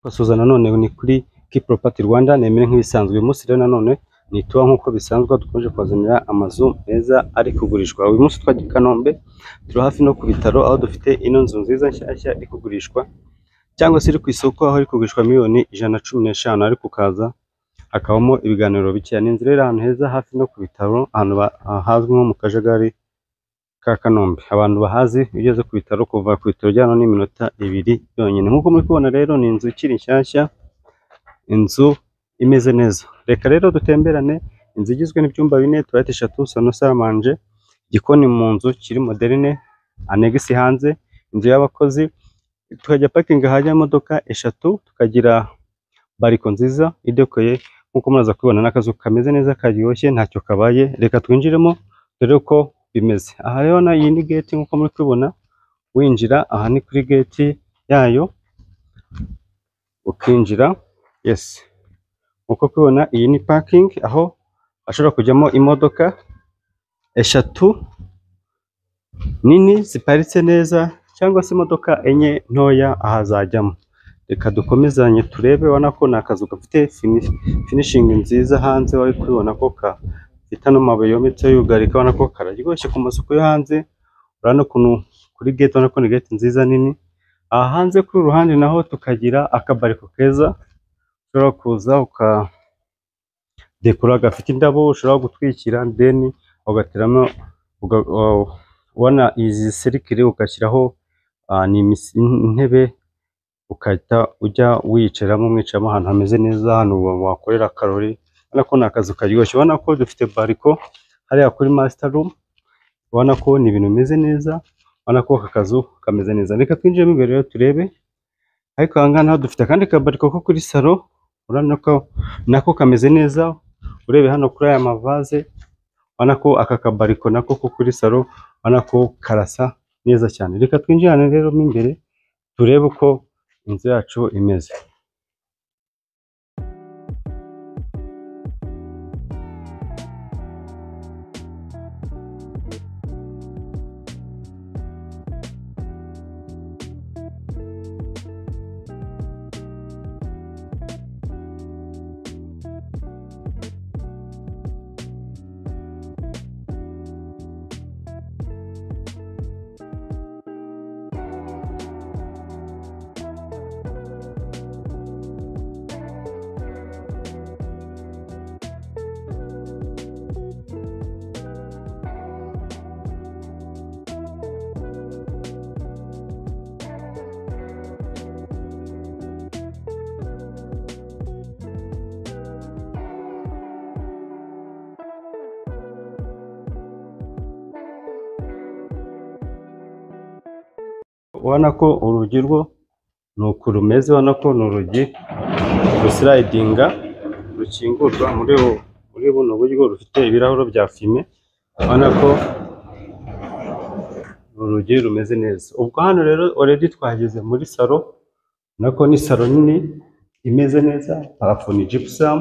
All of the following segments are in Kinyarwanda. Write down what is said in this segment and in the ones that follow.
Basuhuza nanone ni kuri Key Property Rwanda, nemere nk'ibisanzwe. Uyu munsi rero nanone ni tuwa nk'uko bisanzwe dukomeje kubazanira amazu meza ari kugurishwa. Uyu munsi twagiye i Kanombe, turi hafi no ku bitaro aho dufite ino nzu nziza nshyashya iri kugurishwa cyangwa se iri ku isoko, aho iri kugurishwa miliyoni 115, ariko ukaza hakabamo ibiganiro bikeya. Ni inzu rero ahantu heza hafi no ku bitaro, ahantu hazwi nko mu Kajagari ka Kanombe. Abantu bahazi, iyo ugeze ku bitaro, kuva ku bitaro ujya hano ni iminota 2 yonyine. Nk'uko muri kubibona rero ni inzu ikiri nshyashya, inzu imeze neza. Reka rero dutemberane. Inzu igizwe n'ibyumba bine, toilette eshatu, salon, salle à manger, igikoni mu nzu kiri moderne, annexe hanze, inzu y'abakozi, tukajya parking hajya imodoka eshatu, tukagira balcon nziza idekoye nk'uko muraza kubibona. N'akazu kameze neza karyoshye, ntacyo kabaye. Reka twinjiremo dore uko bimeze. Aha rero na iyi ni gate nk'uko muri kubibona, winjira aha ni kuri gate yayo ukinjira. Yes, nk'uko kubibona iyi ni parking aho hashobora kujyamo imodoka eshatu nini ziparitse neza cyangwa se imodoka enye ntoya aha zajyamo. Reka dukomezanye turebe. Ubona ko ni akazu gafite finishing nziza hanze, wari kubibona ko gafite ano mabuye yometseho yugarika, ubona ko kararyoshye ku masuku yo hanze. Urabona ukuntu kuri gate, ubona ko ni gate nziza nini. Aha hanze kuri uru ruhande naho tukagira akabalcon keza ushobora kuza ukadekora, gafite indabo ushobora gutwikira, then ugateramo, ubona izi cercle, ugashyiraho intebe, ugahita ujya wiyicaramo, mwicaramo ahantu hameze neza, ahantu wakorera akarori. Ubona ko ni akazu karyoshye, ubona ko dufite balcon hariya kuri master room, ubona ko ni ibintu bimeze neza, ubona ko aka kazu kameze neza. Reka twinjiremo imbere rero turebe. Ariko aha ngaha naho dufite akandi kabalcon ko kuri salon, urabona ko nako kameze neza. Urebe hano kuri aya mavaze, ubona ko aka kabalcon nako ko kuri salon, ubona ko karasa neza cyane. Reka twinjirane rero mo imbere turebe uko inzu yacu imeze. Ubona ko urugi rwo ni uku rumeze, ubona ko ni urugi ruslidinga, rukingurwa muri buno buryo, rufite ibirahuri bya fumé, ubona ko urugi rumeze neza. Ubwo hano rero already twageze muri salon, ubona ko ni salon nini imeze neza, plafond ni gypsum,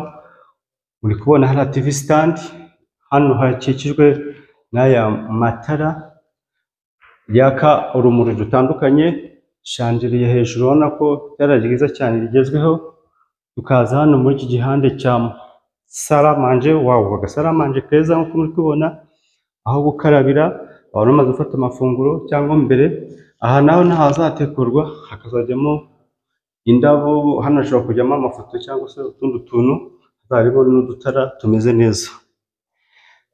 uri kubona hariya TV stand, hano hakikijwe n'aya matara yaka urumuri rutandukanye, chandelier hejuru, ubona ko itara ryiza cyane rigezweho. Tukaza hano muri iki gihande cya salle à manger, wow, agasalle à manger keza nk'uko muri kubibona, aho gukarabira abantu bamaze gufata amafunguro cyangwa mbere. Aha naho hazatekurwa hakazajyamo indabo, hano hashobora kujyamo amafoto cyangwa se utundi tuntu, harimo n'udutara tumeze neza.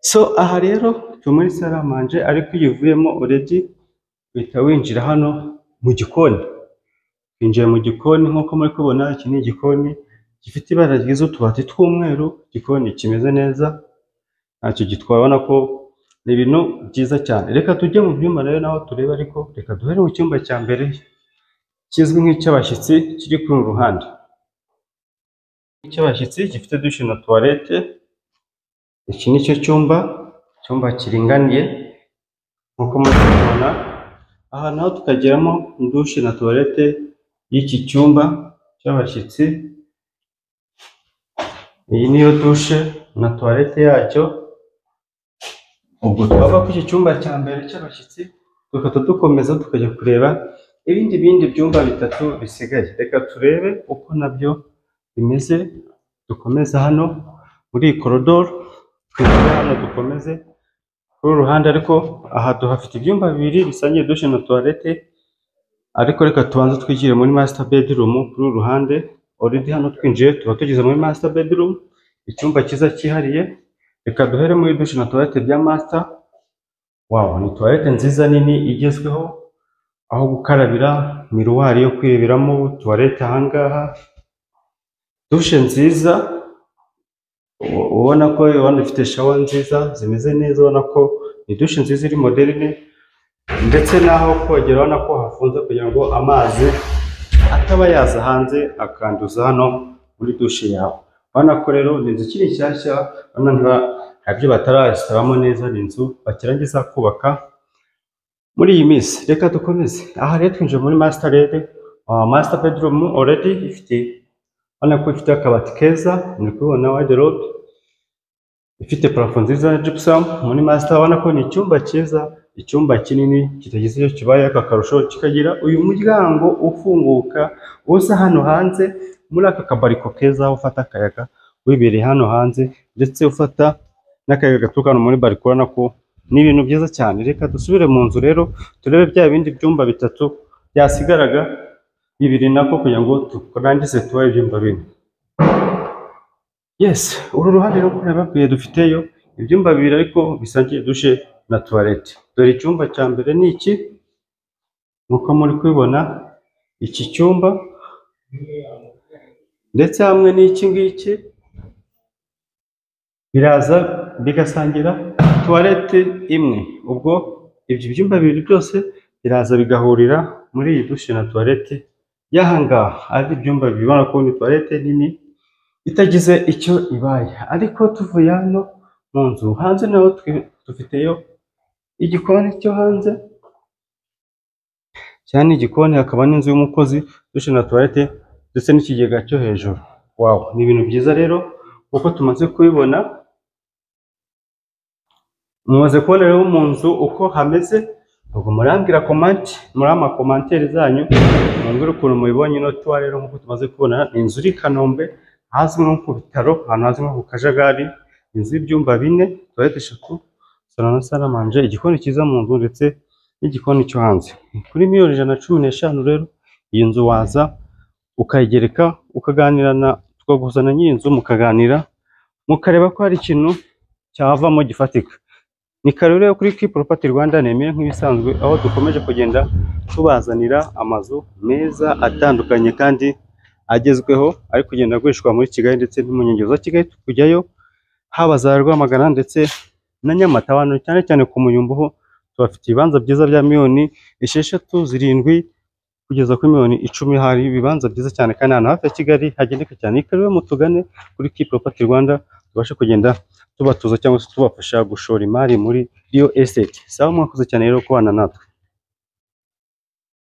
So aha rero turi muri salle à manger, ariko iyo uvuyemo already uhita winjira hano mu gikoni. Winjiye mu gikoni nk'uko muri kubibona, iki ni igikoni gifite ibara ryiza, utubati tw'umweru, igikoni kimeze neza, ntacyo gitwaye, ubona ko ni ibintu byiza cyane. Reka tujye mu byumba rero naho turebe, ariko reka duhere mu cyumba cya mbere kizwi nk'icy'abashyitsi kiri kuri uru ruhande. Icy'abashyitsi gifite douche na toilette, iki ni cyo cyumba, icyumba kiringaniye nk'uko muri kubibona. Aha naho tukagiramo douche na toilette y'iki cyumba cy'abashyitsi. Iyi niyo douche na toilette yacyo. Ubwo twava kuri iki cyumba cya mbere cy'abashyitsi tugahita dukomeza tukajya kureba Ibindi bindi byumba bitatu bisigaye, reka turebe uko nabyo bimeze. Dukomeze hano muri iyi korodoro, twinjire hano dukomeze kuri uru ruhande, ariko aha tuhafite ibyumba bibiri bisangiye douche na toilette, ariko reka tubanze twigire muri master bedroom kuri uru ruhande. Already hano twinjiye tuba tugeze muri master bedroom, icyumba cyiza cyihariye. Reka duhere muri douche na toilette bya master. Wow, ni toilette nziza nini igezweho, aho gukarabira, miroir yo kwireberamo, toilette ahangaha, douche nziza, ubona ko ubona ifite shower nziza zimeze neza, ubona ko ni douche nziza iri moderne, ndetse n'aho kogera ubona ko hafunze kugira ngo amazi ataba yaza hanze akanduza hano muri douche yawe. Urabona ko rero ni inzu ikiri nshyashya, urabona ntiba hari ibyo batarasitaramo neza, ni inzu bakirangiza kubaka muri iyi minsi. Reka dukomeze. Aha rero twinjiye muri master rero, master bedroom already ifite, urabona ko ifite akabati keza, muri kubibona, wardrobe ifite plafond nziza ya gypsum. Muri master urabona ko ni icyumba cyiza, icyumba kinini kitagize icyo kibaye, aka karusho kikagira uyu muryango ufunguka uza hano hanze muri aka kabariko keza, aho ufata akayaga wibereye hano hanze, ndetse ufata n'akayaga gaturuka hano muri balcon. Urabona ko ni ibintu byiza cyane. Reka dusubire mu nzu rero turebe bya bindi byumba bitatu byasigaraga, bibiri nako, kugira ngo turangize tubahe ibyumba bine. Yes, uru ruhande rero uko nababwiye dufiteyo ibyumba bibiri ariko bisangiye douche na toilette. Dore icyumba cya mbere ni iki, nk'uko muri kubibona iki cyumba, ndetse hamwe n'iki ngiki biraza bigasangira toilette imwe. Ubwo ibyo byumba bibiri byose biraza bigahurira muri iyi douche na toilette y'aha ngaha, ari ibyumba bibiri, ubona ko ni toilette nini itagize icyo ibaye. Ariko tuvuye hano mu nzu hanze naho dufiteyo igikoni cyo hanze, cyane igikoni, hakaba n'inzu y'umukozi, douche na toilette, ndetse n'ikigega cyo hejuru. Wow, ni ibintu byiza rero uko tumaze kubibona. Mumaze kubona rero mu nzu uko hameze. Ubwo murambwira comment, muri ama commentaire zanyu mumbwire ukuntu mubibonye ino tour. Rero nk'uko tumaze kubona, ni inzu iri i Kanombe, ahazwi nko ku bitaro, ahantu hazwi nko ku Kajagari. Inzu y'ibyumba bine, toilette eshatu, salon na salle à manger, igikoni cyiza mu nzu ndetse n'igikoni cyo hanze. Kuri miliyoni 115 rero iyi nzu waza ukayigereka, ukaganira na tukaguhuza na nyiri inzu, mukaganira mukareba ko hari ikintu cyavamo gifatika. Ni karibu rero kuri Key Property Rwanda, nemeye nk'ibisanzwe, aho dukomeje kugenda tubazanira amazu meza atandukanye kandi agezweho, ari kugenda agurishwa muri Kigali ndetse no mu nkengero za Kigali, kujyayo haba za Rwamagana ndetse na Nyamata. Abantu cyane cyane ku Muyumbu ho tubafite ibibanza byiza bya miliyoni 6, 7 kugeza kuri miliyoni 10. Hari ibibanza byiza cyane kandi ahantu hafi ya Kigali hagendeka cyane. Ni karibu mutugane kuri Key Property Rwanda, tubashe kugenda tubatuza cyangwa se tubafasha gushora imari muri real estate. Sawa, mwakoze cyane rero kubana natwe.